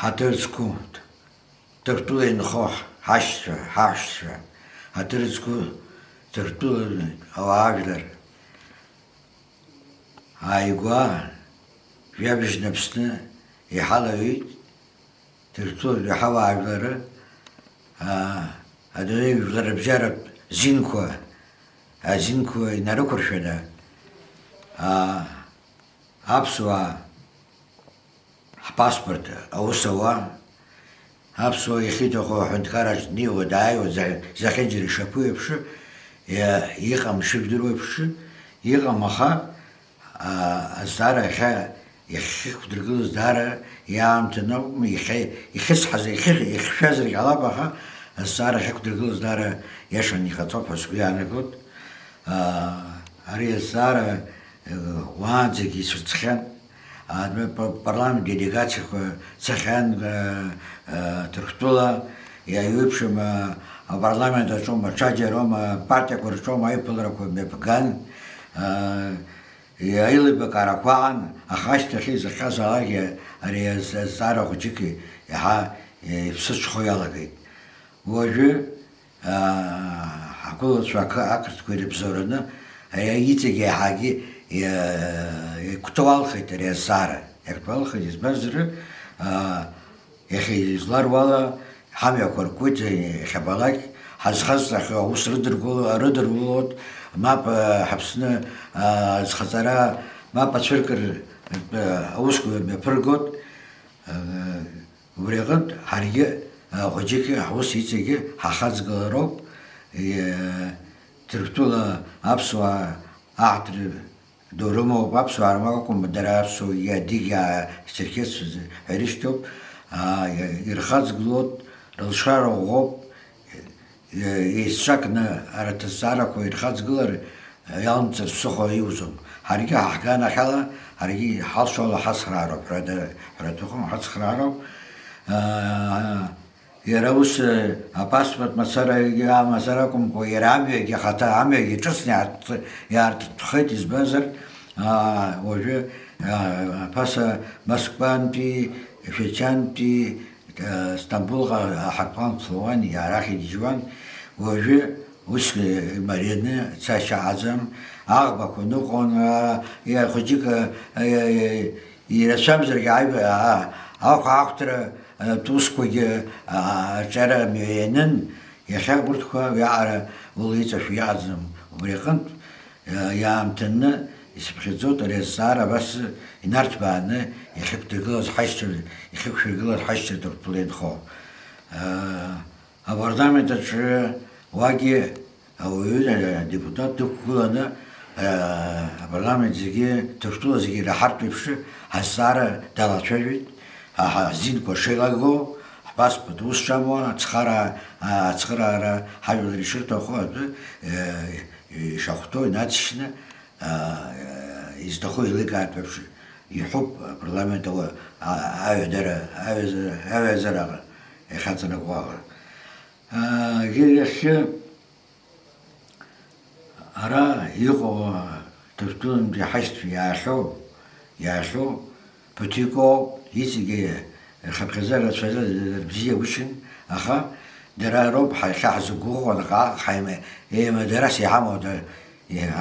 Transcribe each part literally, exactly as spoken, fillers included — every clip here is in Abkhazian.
Ҳаҭыр зқәу, Ҭырқәтәыла инхо ҳашьцәа, ҳаҳәшьцәа, ҳаҭыр зқәу Ҭырқәтәыла ауаажәлар ааигәа жәабжьны Аԥсны иҳалаҩит, Ҭырқәтәылатәи ҳауаажәлар, аа, адунеи жәларыбжьаратә зинқәа, азинқәа инарықәыршәаны, аа, аԥсуаа ҳпаспорт аус ауа, аԥсуаа иахьиҭаху аҳәынҭқарраҿ днеиуа дааиуа, за-, зехьынџьара ишаԥу еиԥш, иа-, иҟам шыжәдыруа еиԥш, иҟам, аха, аа, азҵаара иахьа, иахьықәдыргылаз даара иаамҭаны акәым, иахьа, ихьысҳаз, ихьы-, ихьшәазаргь ҟалап, аха азҵаара ахьықәдыргылаз даара иашан иҟаҵоуп ҳәа сгәы иаанагоит. Аа, ари азҵаара, э, уаанӡагьы ицәырҵхьан. Адәы па-, парламент делегациақәа цахьан, э, э, Ҭырқәтәыла, иаҩеиԥшым, э, апарламент аҿоума, ҽаџьароума, апартиақәа рҿоума аиԥыларақәа мҩаԥган, э, аилибакаарақәа аан, аха ашьҭахь изыхҟьазаалакгьы ари аз-, азҵаара хәыҷык иаҳа, э, иԥсыҽхо иалагеит. Уажәы аа, ҳгәылацәа ақы-, ақырҭқәа ирыбзоураны, ари иҵегь еиҳагьы, иа-, иактуалхеит ари азҵаара. Иактуалхеит, избанзар, аа, иахьа изларуала, ҳамҩақәа ркуеит, иахьабалак, ҳазхазҵахьоу аус рыдыркыло-, рыдырулоит, мап, аа, ҳаԥсны, аа, зхаҵара, мап ацәыркыр, аа, аусқәа мҩаԥыргоит. Убри аҟынтә ҳаргьы, а, хәыҷыки ҳус иҵегьы ҳахаҵгылароуп, е, Ҭырқәтәыла аԥсуаа аҳҭыр ду рымоуп, аԥсуаа рмакәым, дара аԥсуа, адыги, ачерқьес ҳәа ирышьҭоуп, а, ирхаҵгылоит, рылшара ӷәӷәоуп, Еизҵакны арҭ азҵаарақәа ирхаҵгылар иалымҵыр ԥсыхәа иуӡом. Ҳаргьы ҳаҳганахьала, ҳаргьы ҳалшола ҳацхраароуп, ҳәарада, ҳәара аҭахым, ҳацхраароуп. Аа, иара ус, апаспорт мацарагьы амазар акәымкәа, иара амҩагьы ахаҭа, амҩагьы ҿыцны иаарт-, иаартытәхеит, избанзар, аа, уажәы, аа, ԥаса Москвантәи, Шәачантәи, Сҭамбулҟа аҳаҭлан флуан, арахь игьежьуан, уажәы ус имарианы цашьа аӡам, аӷбақәа ныҟәон, аа, иа-, хәыҷык, аа, иа-, иа-, ирацәамзаргьы аҩ-, аа, ахәаахәҭра, аа, усқәагьы, аа, аҿара мҩа ианын, иахьа урҭқәа уиаҟара ула иҵашәо иҟаӡам, убри аҟынтә, Иаамҭаны исыԥхьаӡоит ари азҵаара абас инарҭбааны иахьықәдыргылаз ҳашьцәа, иахьықәшәыргылаз ҳашьцәа Ҭырқәтәыла инхо. Апарламент аҿы уагьы ауаҩы, адепутат дықәгыланы, апарламент зегьы, Ҭырқәтәыла зегьы ираҳартә еиԥш, ҳазҵаара далацәажәеит. Ҳа ҳзинқәа шеилаго, ҳпаспорт ус шамоу, ацхыраа-, ацхыраара ҳажәлар ишырҭаху атәы, э, ишахәҭоу инаҵшьны, а, изҭаху еиликаартә еиԥш иҳәуп апарламент ауа-, а-, аҩадара, аҩаза-, аҩаӡараҟа иахьаҵанакуа ала. А, иахьа Ара иҟоу, Ҭырқәтәылантәи ҳашьцәа иаахьоу, иаахьоу ԥыҭҩык ауп, иҵегьы рхыԥхьаӡара рацәаӡа, рыбзиа гәышьан, аха дара роуп ҳа-, иахьа ҳзықәгәыӷуа, наҟ-ааҟ ҳаима-, еимадарас иҳамоу, да-,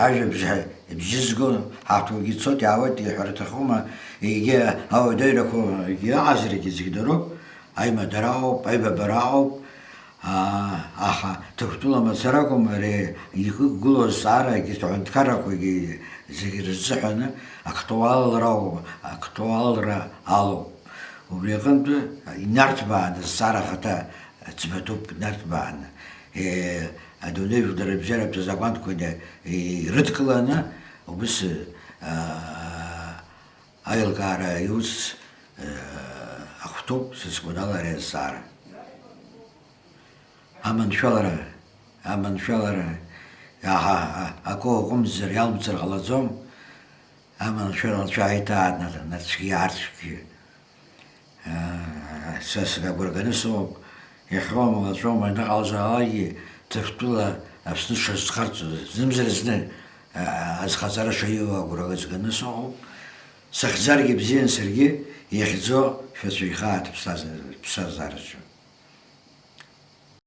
ажәабжь ҳа-, бжьызго, ҳаҭоугьы цоит, иаауеит, иҳәара аҭахума, егьи ауадаҩрақәа, егьи аҟазарагьы зегь дароуп, аимадара ауп, аибабара ауп, Аа, аха Ҭырқәтәыла мацара акәым, ари иқәгылоу азҵаара, егьырҭ аҳәынҭқаррақәагьы зегьы рзыҳәаны актуалра, актуалра алоуп. Убри аҟынтә инарҭбааны, азҵаара ахаҭа ӡбатәуп, инарҭбааны. Е, адунеи жәларыбжьаратә азакәанқәа ирыдкыланы, убыс, аа, аилкаара иус, э, ахәҭоуп, сызкәадала ари азҵаара. Аманшәалара, аманшәалара, аҳа, а-, акы уҟәымҵзар иалмҵыр ҟалаӡом, аманшәалацәа аиҭаанаҭ-, нацәгьы аарцәгьы. Э, са сгагәырганы сыҟоуп, иахьоума уаҵәоума, ианыҟалозаалакгьы Ҭырқәтәыла Аԥсны сшазхарҵоз, знымзар зны, э, азхаҵара шаиуа агәра зганы сыҟоуп. Сахьӡаргьы бзиан саргьы, иахьӡо шәацәа ихааит ԥсҭазаараҿы.